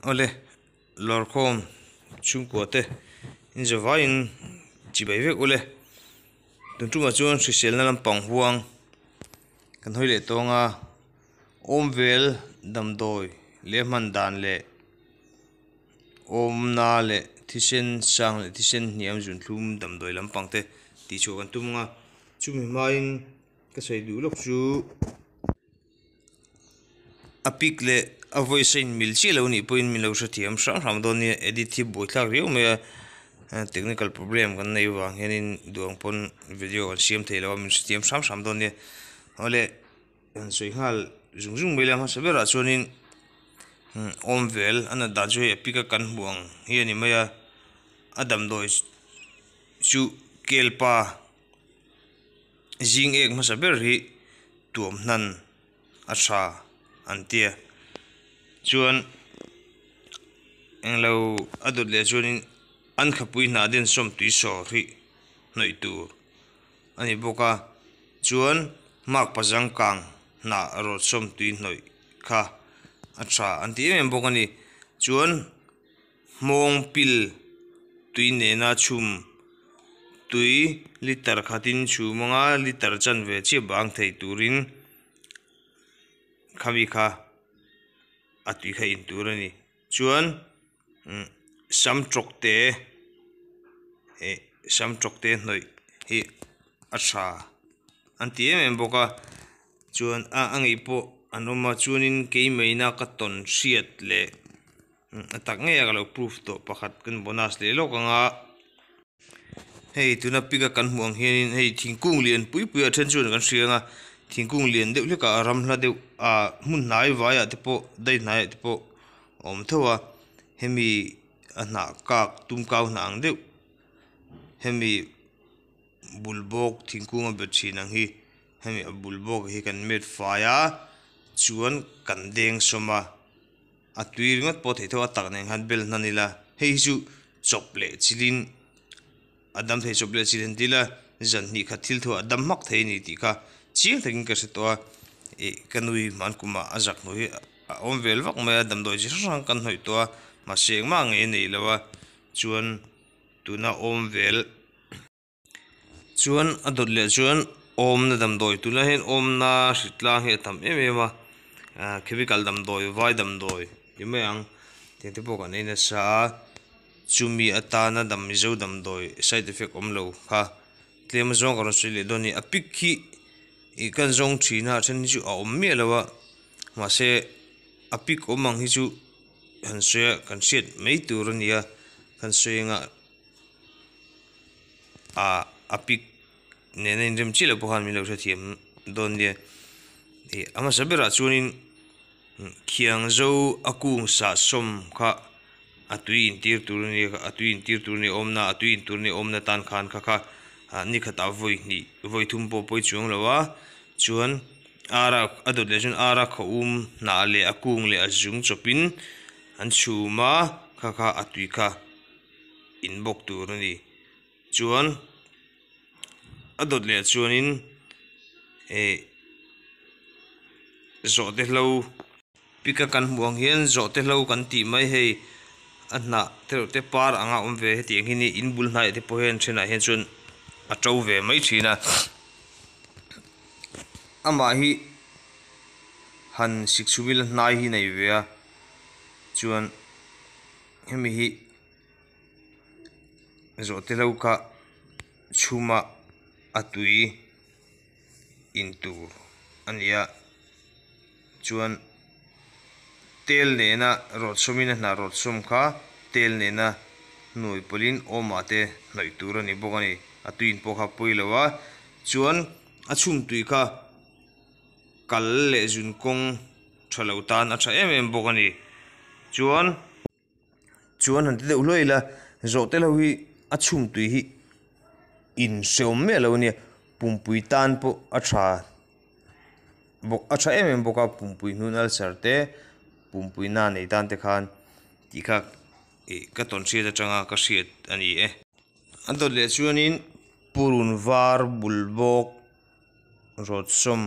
Awle lawrkhawm chhungkua te in zavaiin chibai vek ule tun tumah chuan hriselna lampang huang kan hawi leh tawng a awm vel damdawi leh hman dan leh awmna leh thisen sang leh thisen hniam zunthlum damdawi lampang te tih chhuah kan tum ang a chumi hmain ka sawi duh lawk chu. A pic leh a voice a inmil chiah lo nih pawhin min lo hrethiam hrang hrang dawn nia edit hi buaithlak riau mai a technical problem kan nei vang hianin duh ang pawn video kan siam thei lo a min hrethiam hrang hrang dawn nia awle han sawi nghal zung zung mai la hmasa berah chuanin awm vel a nat dan chu hei a pic a kan hmuh ang hi a ni mai a a damdawi chu kelpa. Zing ek hmasa ber hi tuam hnan a tha an tia chuan englo a dawt leh chuanin an khapui hnah den sawm tui sawr hi hnawih tur a ni bawk a chuan mark pazang kang hnah rawt sawm tui hnawih kha a tha an ti em em bawk a ni chuan. Hmawng pil tui nena chhum tui liter khatin chhum anga liter chanve chiah bang thei turin khami kha a tui kha in tur a ni chuan sam tawk te eh sam tawk te hnawih hi a tha an ti em em bawk a chuan a a ngei pawh an awm a chuanin keimahina ka tawn hriat leh. A tak ngei a ka lo proof tawh pakhat kan bonus leh lawk ang a hei tuna pic a kan hmuh ang hianin hei thingkung lian pui pui a then chuan kan hria ang a thingkung lian deuh hlek ah ram hla deuh ah hmun hnai vaiah te pawh dai hnaiah te pawh a awm tho a hemi a hnah kak tum kau hnah ang deuh hemi bul bawk thingkung a bet thin ang hi hemi a bul bawk hi kan met fai a chuan kan deng sawm a. A tui ringawt pawh theih tho a tak nen khan bel hnan ila hei hi chu chawp leh chilin a dam thei chawp leh chil han ti ila zan hnih khat thil thu ah a dam hmak thei a ni tih kha chiang takin ka hre tawh a ih ka nui hman kumah a zak hnuai hi a awm vel vak mai a damdawi chi hrang hrang kan hnawih tawh a mahse engmah ngei a nei lo a chuan tuna awm vel. Chuan a dawt leh chuan awmna damdawi tunlai hian awmna hritlang hi a tam em em a ah chemical damdawi vai damdawi ti mai ang tiang te pawh kan ei nasa a chumi atana dam mizo damdawi side effect awm lo kha tlem a zawng ka rawn sawi leh dawn a ni a pic hi ih kan zawng thin a a then hi chu a awm miah lo a mahse a pic awm ang hi chu han sawi a kan hriat mai tur a ni a kan sawi anga. Ah a pic nena inrem chiah loh pawh khan min lo hrethiam dawn nia ih a hmasa berah chuanin khiang zo a kung sahsawm kha a tui intir tur a nia a tui intir tur a nia awmna a tui intur a nia awmna tan khan kha kha ah ni khatah vawi hnih vawi thum pawh pawi chuang lo a chuan ara a dawt leh chuan ara khawum hnah leh a kung leh a zung chawpin an chhum a kha kha a tui kha. In bawk tur a ni chuan a dawt leh chuanin ih zawhte hlo pic a kan hmuh ang hian zawhte hlo kan tih mai hei a hnah te reuh te par anga awm ve hetiang hi ni in bul hnaiah te pawh hian thenah hian chuan a to ve mai thin a amah hi han sik chhum ila hnai hi nei ve a chuan hemi hi. Zawhte lo kha chhuma a tui in tur a ni a chuan tel nena rawt sawmin a hnah rawt sawm kha tel nena hnuai pawlhin awmah te hnawih tur a ni bawk a ni a tui in pawh kha pawi lo a chuan a chhum tui kha kal leh zun kawng tha lo tan a tha em em bawk a ni chuan. Chuan han ti deuh hluai ila zawhte ho hi a chhum tui hi in hreawm miah lo ania pumpui tan pawh a tha bawk a tha em em bawk a pumpui hnun ulcer te pumpui na nei tan te khan tih kha ih ka tawn hriat atanga ka hriat a ni e. A dawt leh chuanin purun var bul bawk. Rawt sawm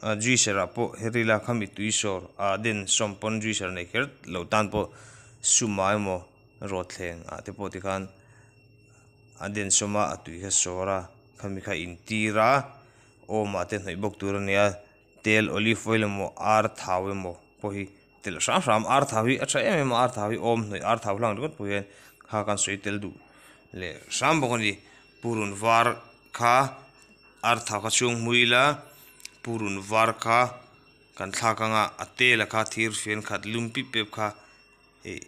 ah juicer ah pawh herila khami tui sawr ah den sawm pawn juicer nei kher lo tan pawh Sumah emaw rawtthleng ah te pawh tikhan a densawm a a tui kha sawr a khami kha intir a awm ah te hnawih bawk tur a nia tel olive oil emaw ar thau emaw pawh hi telh hram hram ar thau hi a tha em em a ar thau hi awm hnawih ar thau hlang ringawt pawh hian kha kan sawi tel duh leh hram bawk a ni purun var kha ar thau kha chhung hmui ila purun var kha kan thlak anga a tel a kha thir fian khat lum pip pep kha ih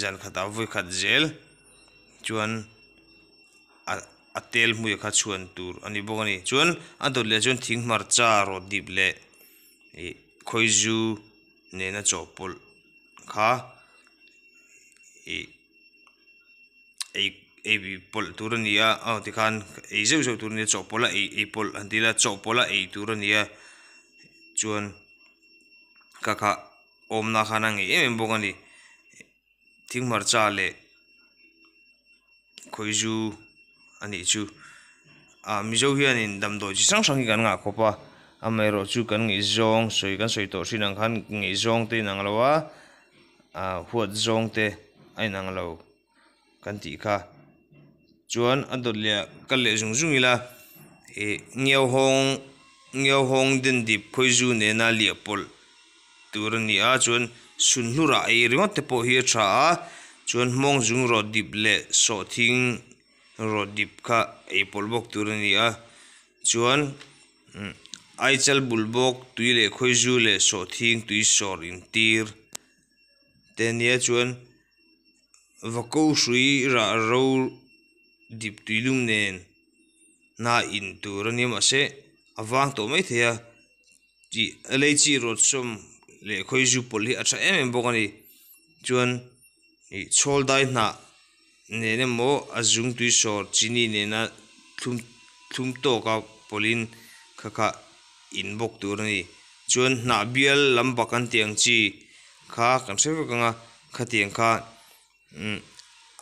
zan khatah vawi khat zel chuan a a tel hmuiah kha chhuan tur a ni bawk a ni chuan a dawt leh chuan thing hmarcha rawt dip leh ih khawizu nena chawhpawlh kha ih ei ei pawlh tur a ni a aw tikhan ei zeuh zeuh tur a ni a chawhpawlh a ei ei pawlh an ti ila chawhpawlh a ei tur a ni a chuan ka kha awmna khan a ngei em em bawk a ni thing hmarcha leh khawizu a nih chu ah mizo hianin damdawi chi hrang hrang hi kan ngah khawp a amaherawhchu kan ngaihzawng sawi kan sawi tawh thin ang khan ngaihzawng te inang lo a ah huat zawng te a inang lo. Kan tih kha chuan a dawt leh ah kal leh zung zung ila ih ngiauhawng ngiauhawng den dip khawizu nena liah pawlh tur a ni a chuan sunhlurah ei ringawt te pawh hi a tha a chuan hmawng zung rawt dip leh sawhthing rawt dip kha ei pawlh bawk tur a ni a chuan aichal bul bawk tui leh khawizu leh sawhthing tui sawr intir te nia chuan. Va ko hrui rah ro dip tuilum nen na in tur a nia mahse a vang tawh mai thei a tih a lei chi rawt sawm leh khawizu pawlh hi a tha em em bawk a ni chuan ih chhawl dai hnah nen emaw a zung tui sawr chini nena thlum thlum tawka pawlhin kha kha in bawk tur a ni chuan hnah bial lam bak an tih ang chi kha kan hre vek ang a. Khatiang kha umm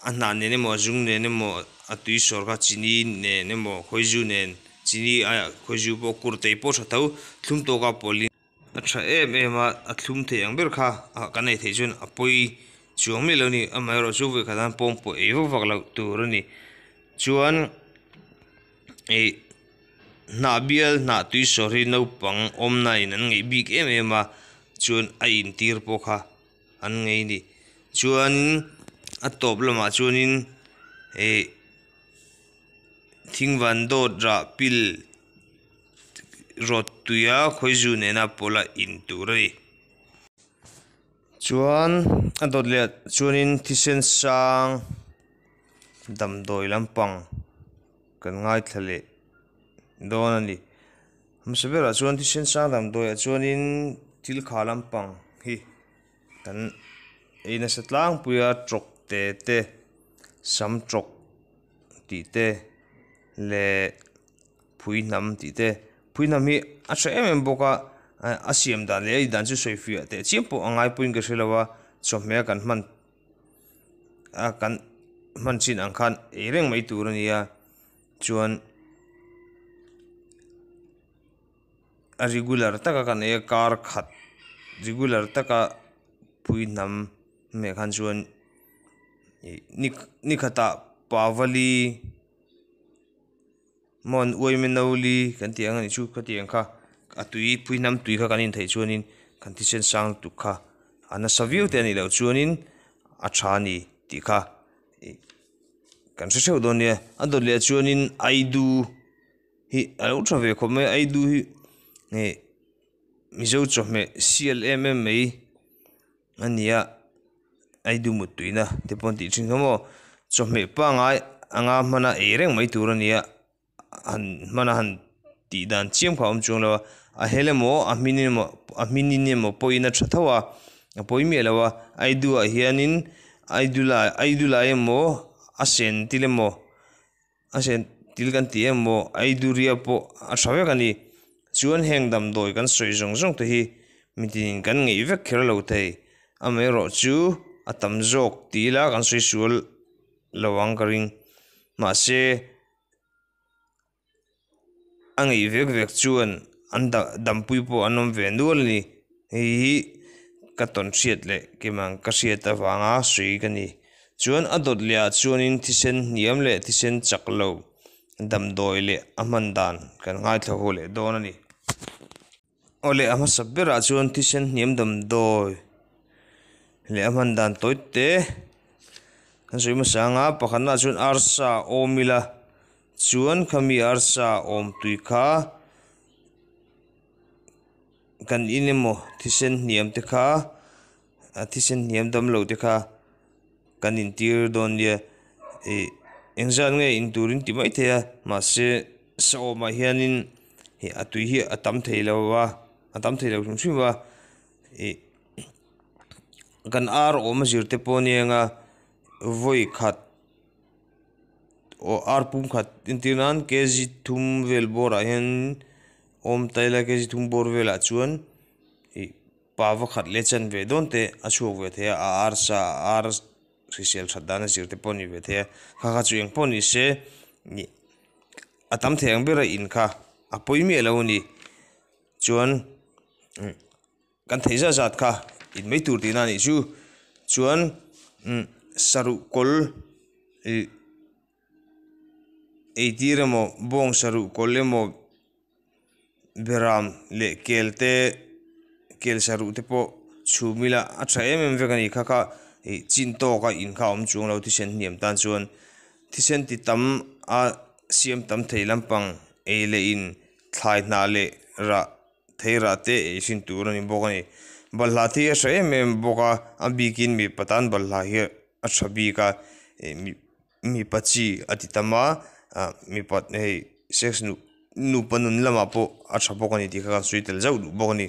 a hnah nen emaw a zung nen emaw a tui sawr kha chini nen emaw khawizu nen chini aiah khawizu pawh kurtei pawh tha tho thlum tawka pawlhin a tha em em a a thlum thei ang ber kha ah kan ei theih chuan a pawi chuang miah lo a ni amaherawhchu chu vawikhat an pawng pawh ei vak vak loh tur a ni chuan ih hnah bial hnah tui sawr hi naupang awmna in an ngeih bik em em a chuan a intir pawh kha. An ngei ni. Chuanin a tawp lamah chuanin ih thing van dawt rah pil rawt tuia khawizu nena pawlh a in tur a ni. Chuan a dawt leh chuanin thisen sang damdawi lampang kan ngaithla leh dawn a ni. Hmasa berah chuan thisen sang damdawiah chuanin thil kha lampang hi kan ei nasa tlangpui a trawk te te sam trawk tih te leh phui hnam tih te phui hnam hi a tha em em bawk a a siam dan leh a ei dan chu sawi fiah teh chiam pawh a ngai pawhin ka hre lo a chawhmeh a kan hman a kan hman chin ang khan ei reng mai tur a ni a chuan a regular taka kan ei a kar khat regular taka pui hnam hmeh khan chuan ih ni ni khatah pavali maw an uaime noli kan tih ang a nih chu khatiang kha a tui pui hnam tui kha kan intheih chuanin kan thisen sang lutuk kha a nasa viau te a nih loh chuanin a tha a ni tih kha ih. Kan hre hreuh dawn nia a dawt leh chuanin aidu hi a lo tha ve khawp mai a aidu hi ih mizo chawhmeh sial em em mai a ni a aidu muttuina te pawh an tih thin kha maw chawhmeh pangngai anga hmana ei reng mai tur a ni a. Han hman a han tih dan chiam kha a awm chuang lo a a hel emaw a hmin emaw a hminin emaw pawhin a tha tho a a pawi miah lo a aidu ah hianin aidu lai aidu lai emaw a sen til emaw a sen til kan tih emaw aidu ria pawh a tha vek a ni chuan heng damdawi kan sawi zawng zawng te hi mitinin kan ngeih vek kher lo thei amaherawhchu a tam zawk ti ila kan sawi sual lo ang ka ring mahse. A ngeih vek vek chuan an dah dampui pawh an awm ve nual a ni hei hi. ka tawn hriat leh keimah ka hriat avanga sawi ka ni. Chuan a dawt leh ah chuanin thisen hniam leh thisen chak lo damdawi leh a hman dan kan ngaithla haw leh dawn a ni. Aw leh a hmasa berah chuan thisen hniam damdawi leh a hman dan tawi te kan sawi hmasa ang a, pakhatnaah chuan arsa awm ila chuan khami arsa awm tui kha kan in emaw thisen hniam te kha a thisen hniam dam lo te kha kan intir dawn nia ih engzat nge in turin ti mai thei a mahse sawmah hianin ih a tui hi a tam thei lo a a tam thei lo hrim hrim a ih kan ar awm a zir te pawh ania ang a vawi khat aw ar pum khat entir nan kg thum vel bawrah hian awm ta ila kg thum bawr velah chuan ih pa va khat leh chan ve dawn te a chhuak ve thei a a arsa a ar hrisel that dan a zir te pawh a ni ve thei a kha kha chu eng pawh ni se ih a tam thei ang bera in kha a pawi miah lo a ni chuan umm kan theih zat zat kha in mai tur tihna a nih chu chuan umm saruh kawl ih eitir emaw bawng saruh kawl emaw. Beram leh kel te kel saruh te pawh chhum ila a tha em em vek a ni kha kha ih chin tawk a in kha a awm chuang lo thisen hniam tan chuan thisen ti tam a siam tam thei lampang ei leh in thlai hnah leh rah thei rah te ei hrin tur a ni bawk a ni balhla te hi a tha em em bawk a a bikin mipa tan balhla hi a tha bik a ih mipa chi a ti tam a ah mipa hei sex nuh nupa nun lamah pawh a tha bawk a ni tih kha kan sawi tel zauh duh bawk a ni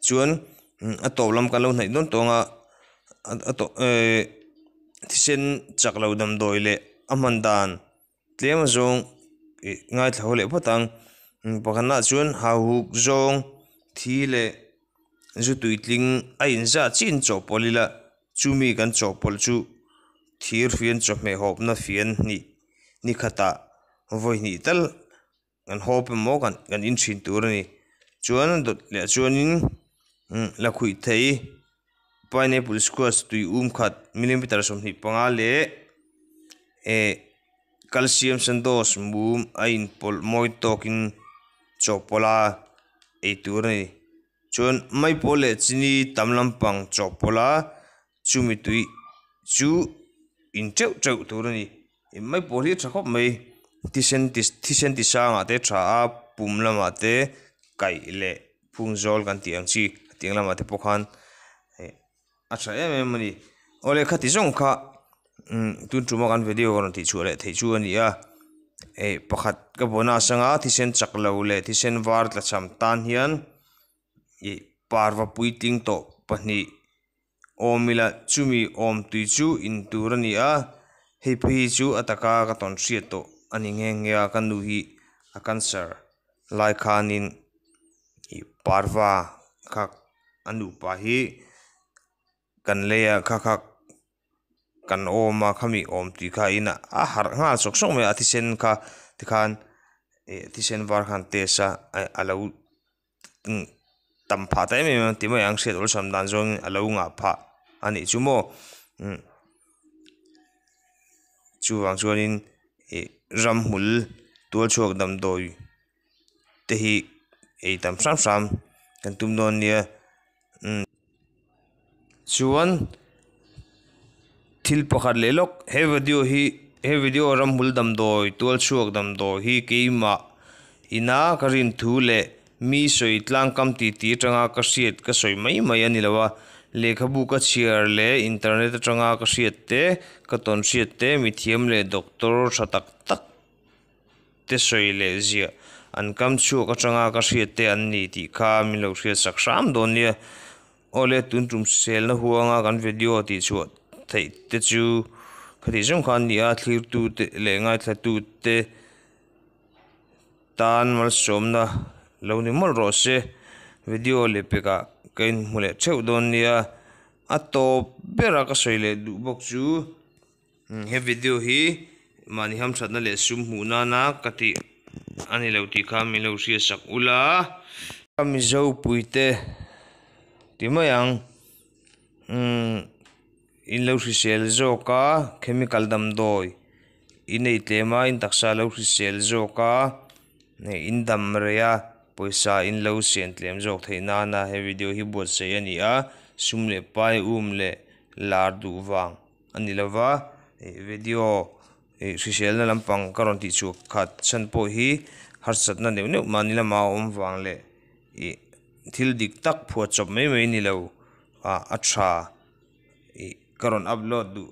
chuan a tawp lam kan lo hnaih dawn tawh ang a a tawp ehh thisen chak lo damdawi leh a hman dan tlem azawng ih ngaithla ho leh phawt ang pakhatnaah chuan hauhuk zawng thi leh zu tuitling a inzah chiin chawhpawlh ila chumi kan chawhpawlh chu thir fian chawhmeh hawpna fian hnih ni khatah vawi hnih tal kan hawp emaw kan kan in thin tur a ni chuan dawt leh chuanin umm lakhuih thei pineapple squash tui um khat millimeter 25 leh eh calcium sandoz mum a inpawlh mawi tawkin chawhpawlh a ei tur a ni chuan maipawl leh chini tam lampang chawhpawlh a chumi tui chu in teuh teuh tur a ni ih maipawl hi a tha khawp mai thisen ti thisen ti sangah te tha a pum lamah te kaih leh phung zawl kan tih ang chi tiang lamah te pawh khan ih a tha em em a ni awle khati zawng kha umm tun tuma kan video rawn tih chhuah leh theih chu a ni a ih pakhat ka bonus anga thisen chak lo leh thisen var tla cham tan hian ih parva puitling tawh pahnih awm ila chumi awm tui chu in tur a ni a hei phei hi chu a taka ka tawn hriat tawh a ni nghe nghe a ka nu hi a cancer lai khanin ih parva kha a nupa hi kan lei a kha kha kan awm a khami awm tih kha in a harh nghal sawk sawk mai a a thisen kha tikhan ih thisen var khan test a a lo tam phah ta em em a ti mai ang hriat awlsam dan zawngin a lo ngah phah a nih chu maw umm chuvang chuanin ih ramhmul tual chhuak damdawi te hi ei tam hram hram kan tum dawn nia umm chuan thil pakhat leh lawk he video hi he video ramhmul damdawi tual chhuak damdawi hi keimah ina ka rin thu leh mi sawi tlangkam tih tih atanga ka hriat ka sawi mai mai a ni lo a lehkhabu ka chhiar leh internet atanga ka hriat te ka tawn hriat te mithiam leh doctor tha tak tak te sawi leh ziah an kam chhuak atanga ka hriat te an ni tih kha min lo hriat sak hram dawn nia. Awle tun tum selna huanga kan video tih chhuah theih te chu khatih zawng kha an ni a, thlirtu te leh ngaithlatu te tan malsawmna lo ni mawlh rawh se. Video leh pekah ka inhmu leh theuh dawn nia. A tawp bera ka sawi leh duh bawk chu. He video hi mahni hamthatna leh sum hmuh nana ka tih a ni lo tih kha min lo hriatsak ula. Ka Mizo puite. Ti mai ang umm in lo hrisel zawk a chemical damdawi in ei tlem a in taksa a lo hrisel zawk a in dam rei a pawisa in lo siam tlem zawk theih nana he video hi buatsaih a ni a sum leh pai um leh lar duh vang a ni lova ih video ih hriselna lampang ka rawn tih chhuah khat chhan pawh hi harsatna neuh neuh mahni lama a awm vang leh ih thil dik tak phuah chawp mai mai ni lo ah a tha ih ka rawn upload duh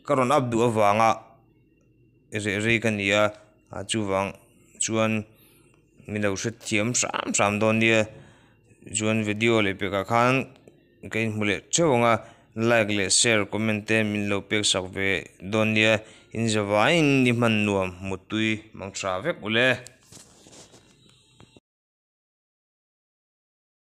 ka rawn up duh avanga reh rei ka ni a ah chuvang chuan min lo hrethiam hram hram dawn nia chuan video leh pekah khan ka inhmu leh theuh ang a like leh share comment te min lo pek sak ve dawn nia in zavaiin ni hman nuam muttui mang tha vek ule.